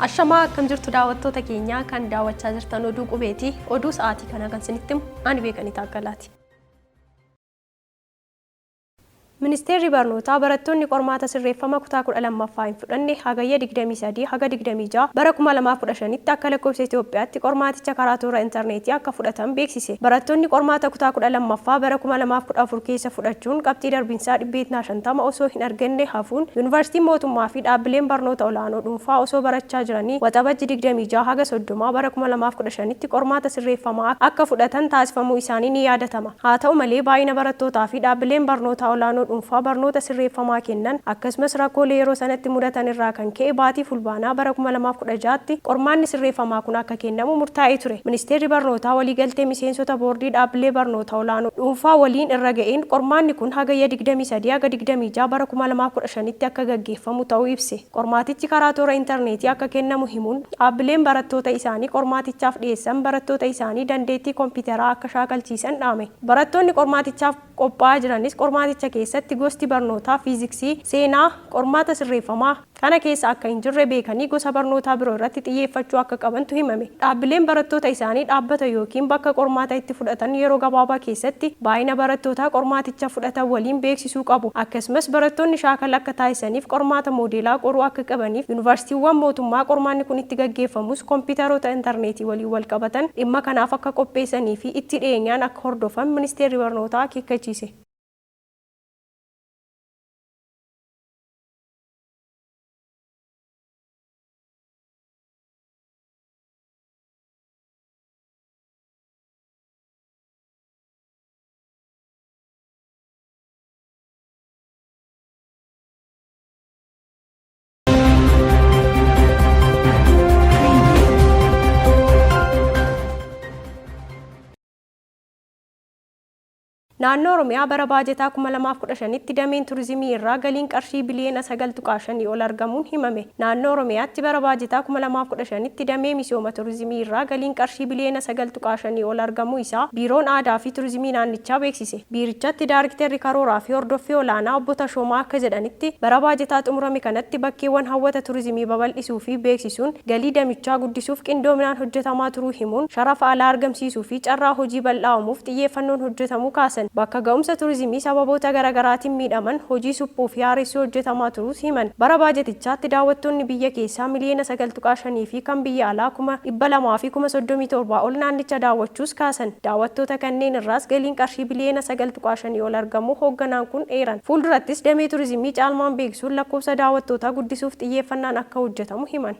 Ashamaa akkam jirtu daawwattoota keenyaa kan daawwachaa jirtan oduu qubeeti. Oduu sa'aatii kanaa kan isinitti himu ani Beekanii Taakkalaati. Ministeerri Barnootaa barattoonni qormaata sirreeffama kutaa 12ffaa hin fudhanne Hagayya 23 haga 26 bara 2015tti akka lakkoofsa Itoophiyaatti qormaaticha karaa toora intarneetii akka fudhatan beeksise. Barattoonni qormaata kutaa 12ffaa bara 2014 keessa fudhachuun qabxii darbinsaa 50% osoo hin arganne hafuun Yuunivarsiitiin mootummaa fi dhaabbileen barnoota olaanoo dhuunfaa osoo barachaa jiranii Waxabajji 26 haga 30 bara 2015tti qormaata sirreeffamaa akka fudhatan taasifamuu isaanii ni yaadatama. Haa ta'u malee, baay'ina barattootaa fi dhaabbileen barnootaa olaanoo dhuunfaa barnoota sirreeffamaa kennan, akkasumas rakkoolee yeroo sanatti mudatan irraa kan ka'e baatii Fulbaanaa bara 2016tti qormaanni sirreeffamaa kun akka kennamu murtaa'ee ture. Ministeerri Barnootaa waliigaltee miseensota boordii dhaabbilee barnoota olaanoo dhuunfaa waliin irra ga'een qormaanni kun Hagayya 23 haga 26 bara 2015tti akka gaggeeffamu ta'uu ibse. Qormaatichi karaa toora intarneetii akka kennamu himuun, dhaabbileen barattoota isaanii qormaatichaaf dhiyeessan barattoota isaanii dandeettii kompiitaraa akka shaakalchiisan dhaame. Barattoonni qormaatichaaf qophaa'aa jiranis qormaaticha keessatti gosti barnootaa Fiiziksii, Seenaa, qormaata sirreeffamaa, kana keessa akka hin jirre beekanii gosa barnootaa biroo irratti xiyyeeffachuu akka qabantu himame. Dhaabbileen barattoota isaanii dhaabbata ykn bakka qormaata itti fudhatan yeroo gabaabaa keessatti baay'ina barattootaa qormaaticha fudhatan waliin beeksisuu qabu. Akkasumas barattoonni shaakala akka taasisaniif qormaata moodeelaa qoruu akka qabaniif yuunivarsiitiiwwan mootummaa qormaanni kun itti gaggeeffamus kompiitaroota intarneetii waliin walqabatan dhimma kanaaf akka qopheessanii fi itti dhiyeenyaan akka hordofan Ministeerri Barnootaa akeekkachiise. Naannoo Oromiyaa bara baajetaa 2015tti dameen turizimii irraa galiin qarshii biliyoona 9.5 ol argamuun himame. Naannoo Oromiyaatti bara baajetaa 2015tti damee misooma turizimii irraa galiin qarshii biliyoona 9.5 ol argamuu isaa Biiroon Aadaa fi Turizimii naannichaa beeksise. Biirichatti Daarikterri Karooraa fi Hordoffii Olaanaa Obbo Tashoomaa akka jedhanitti, bara baajetaa xumurame kanatti bakkeewwan hawwata turizimii babal'isuu fi beeksisuun galii damichaa guddisuuf qindoominaan hojjetamaa turuu himuun, sharafa alaa argamsiisuu fi carraa hojii bal'aa uumuuf xiyyeeffannoon hojjetamuu kaasan. Bakka ga'umsa turizimii sababoota garagaraatiin miidhaman hojii suphuu fi haaressuu hojjetamaa turuus himan. Bara baajetichaatti daawwattoonni biyya keessaa miliyoona 9.5 fi kan biyya alaa 200,000 fi 37,000 ol naannicha daawwachuus kaasan. Daawwattoota kanneen irraas galiin qarshii biliyoona 9.5 ol argamuu hoogganaan kun eeran. Fuuldurattis damee turizimii caalmaan beeksisuun lakkoofsa daawwattootaa guddisuuf xiyyeeffannaan akka hojjetamu himan.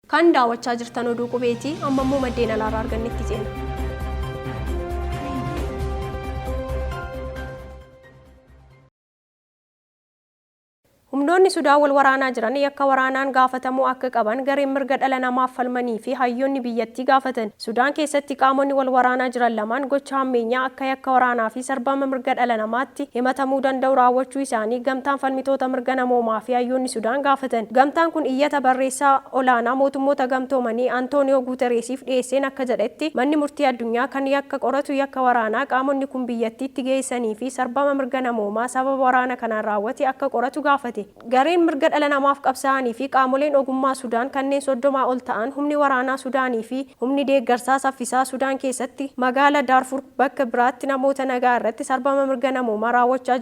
Kan daawwachaa jirtan oduu qubeeti. Ammammoo maddeen alaarraa argannetti ceena. Humnoonni Sudaan wal waraanaa jiran yakka waraanaan gaafatamuu akka qaban gareen mirga dhala namaaf falmanii fi hayyoonni biyyattii gaafatan. Sudaan keessatti qaamonni wal waraanaa jiran lamaan gocha hammeenyaa akka yakka waraanaa fi sarbama mirga dhala namaatti himatamuu danda'u raawwachuu isaanii Gamtaan Falmitoota Mirga Namoomaa fi Hayyoonni Sudaan gaafatan. Gamtaan kun iyyata barreessaa olaanaa Mootummoota Gamtoomanii Antooniyoo Guutereesiif dhiyeesseen akka jedhetti, Manni Murtii Addunyaa kan yakka qoratu yakka waraanaa qaamonni kun biyyattiitti geessanii fi sarbama mirga namoomaa sababa waraana kanaan raawwate akka qoratu gaafate. Gareen mirga dhala namaaf qabsaa'anii fi qaamoleen ogummaa Sudaan kanneen 30 ol ta'an humni waraanaa Sudaanii fi humni deeggarsaa saffisaa Sudaan keessatti magaala Daarfur bakka biraatti namoota nagaa irratti sarbama mirga namoomaa raawwachaa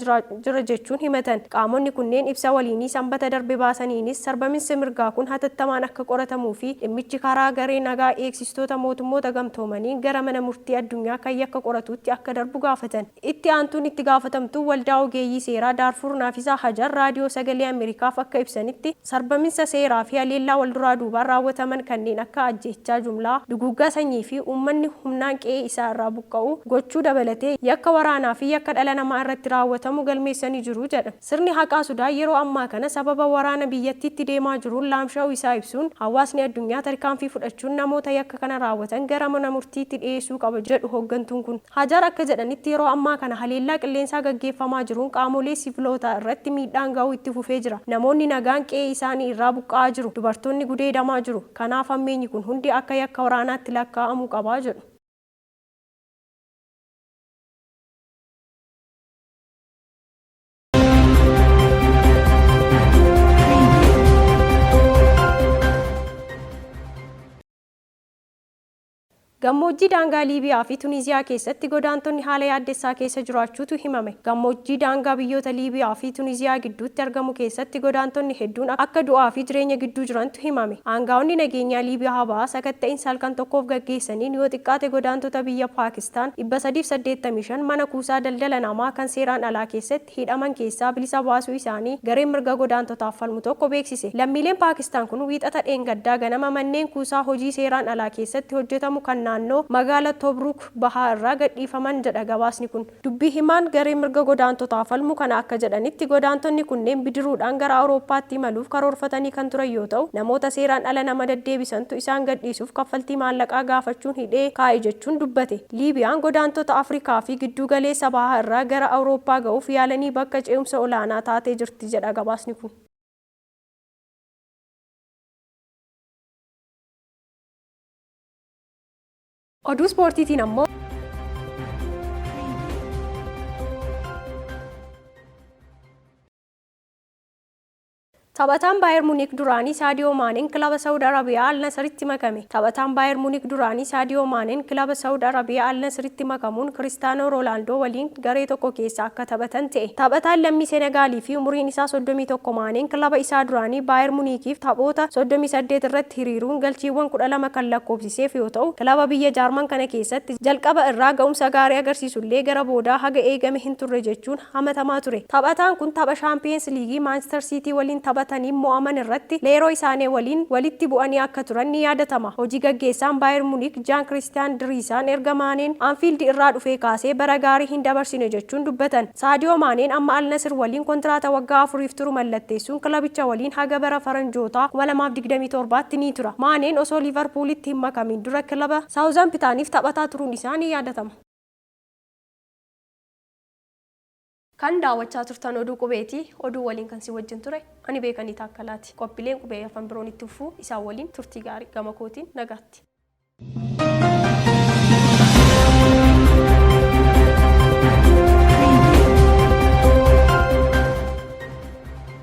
jira jechuun himatan. Qaamonni kunneen ibsa waliinii Sambata darbe baasaniinis sarbaminsi mirgaa kun hatattamaan akka qoratamuu fi dhimmichi karaa garee nagaa eegsistoota Mootummoota Gamtoomaniin gara Mana Murtii Addunyaa kan yakka qoratuutti akka darbu gaafatan. Itti aantuun itti gaafatamtuun Waldaa Ogeeyyii Seeraa Daarfuur Naafisaa Hajar Raadiyoo Sagalee Ameerikaaf akka ibsanitti, sarbaminsa seeraa fi haleellaa walduraa duubaan raawwataman kanneen akka ajjeechaa jumlaa, duguuggaa sanyii fi uummanni humnaan qe'ee isaa irraa buqqa'u gochuu dabalatee yakka waraanaa fi yakka dhala namaa irratti raawwatamu galmeessanii jiru jedhan. Sirni haqaa Sudaan yeroo ammaa kana sababa waraana biyyattiitti deemaa jiruun laamsha'uu isaa ibsuun, hawaasni addunyaa tarkaanfii fudhachuun namoota yakka kana raawwatan gara mana murtiitti dhiyeessuu qaba jedhu hooggantuun kun. Hajar akka jedhanitti yeroo ammaa kana haleellaa qilleensaa gaggeeffamaa jiruun qaamolee sivilootaa irratti miidhaan ga'uu itti fufee jira. Namoonni nagaan qe'ee isaanii irraa buqqa'aa jiru. Dubartoonni gudeedamaa jiru. Kanaaf hammeenyi kun hundi akka yakka waraanaatti lakkaa'amuu qaba jedhu. Gammoojjii daangaa Liibiyaa fi Tuniiziyaa keessatti godaantonni haala yaaddessaa keessa jiraachuutu himame. Gammoojjii daangaa biyyoota Liibiyaa fi Tuniiziyaa gidduutti argamu keessatti godaantonni hedduun akka du'aa fi jireenya gidduu jirantu himame. Aangaa'onni nageenyaa Liibiyaa bahaa sakatta'insa halkan tokkoof gaggeessaniin yoo xiqqaate godaantota biyya Paakistaan 385 mana kuusaa daldala namaa kan seeraan alaa keessatti hidhaman keessaa bilisa baasuu isaanii gareen mirga godaantotaaf falmu tokko beeksise. Lammiileen Paakistaan kun Wiixata dheengaddaa ganama manneen kuusaa hojii seeraan alaa keessatti hojjetamu kan naannoo magaala Tobruuk bahaa irraa gadhiifaman jedha gabaasni kun. Dubbii himaan garee mirga godaantotaa falmu kana akka jedhanitti godaantonni kunneen bidiruudhaan gara Awurooppaatti imaluuf karoorfatanii kan turan yoo ta'u, namoota seeraan ala nama deddeebisantu isaan gadhiisuuf kaffaltii maallaqaa gaafachuun hidhee kaa'e jechuun dubbate. Liibiyaan godaantota Afrikaa fi Gidduu Galeessa Bahaa irraa gara Awurooppaa ga'uuf yaalanii bakka ce'umsa olaanaa taatee jirti jedha gabaasni kun. Oduu ispoortiitiin ammoo. Taphataan Baayer Muniik duraanii Saadiyoo Maaneen kilaba Sa'ud Arabiyaa Al Nasritti makame. Taphataan Baayer Muniik duraanii Saadiyoo Maaneen kilaba Sa'ud Arabiyaa Al Nasritti makamuun Kiristaanoo Roolaandoo waliin garee tokko keessa akka taphatan ta'e. Taphataan lammii Senegaalii fi umuriin isaa 31 Maaneen kilaba isaa duraanii Baayer Muniikiif taphoota 38 irratti hiriiruun galchiiwwan 12 kan lakkoofsiseef yoo ta'u, kilaba biyya Jaarman kana keessatti jalqaba irraa ga'umsa gaarii agarsiisullee gara boodaa haga eegame hin turre jechuun hamatamaa ture. Taphataan kun tapha Shaampiyeens Liigii Maanchistar Siitii waliin taphataniin mo'aman irratti Leerooy Saanee waliin walitti bu'anii akka turan ni yaadatama. Hojii gaggeessaan Baayer Muniik Jaan Kiristiyaan Diriisaan erga Maaneen Anfiildi irraa dhufee kaasee bara gaarii hin dabarsine jechuun dubbatan. Saadiyoo Maaneen amma Al Nasir waliin kontiraata waggaa afuriif turu mallatteessuun kilabicha waliin haga bara Faranjootaa 2027tti ni tura. Maaneen osoo Liivarpuulitti hin makamiin dura kilaba Saawuzampitaaniif taphataa turuun isaa ni yaadatama. Kan daawwachaa turtan Oduu Qubeeti. Oduu waliin kan si wajjin ture ani Beekanii Taakkalaati. Qophiileen Qubee hafan biroon itti fufuu isaan waliin turtii gaarii. Gama kootiin nagaatti.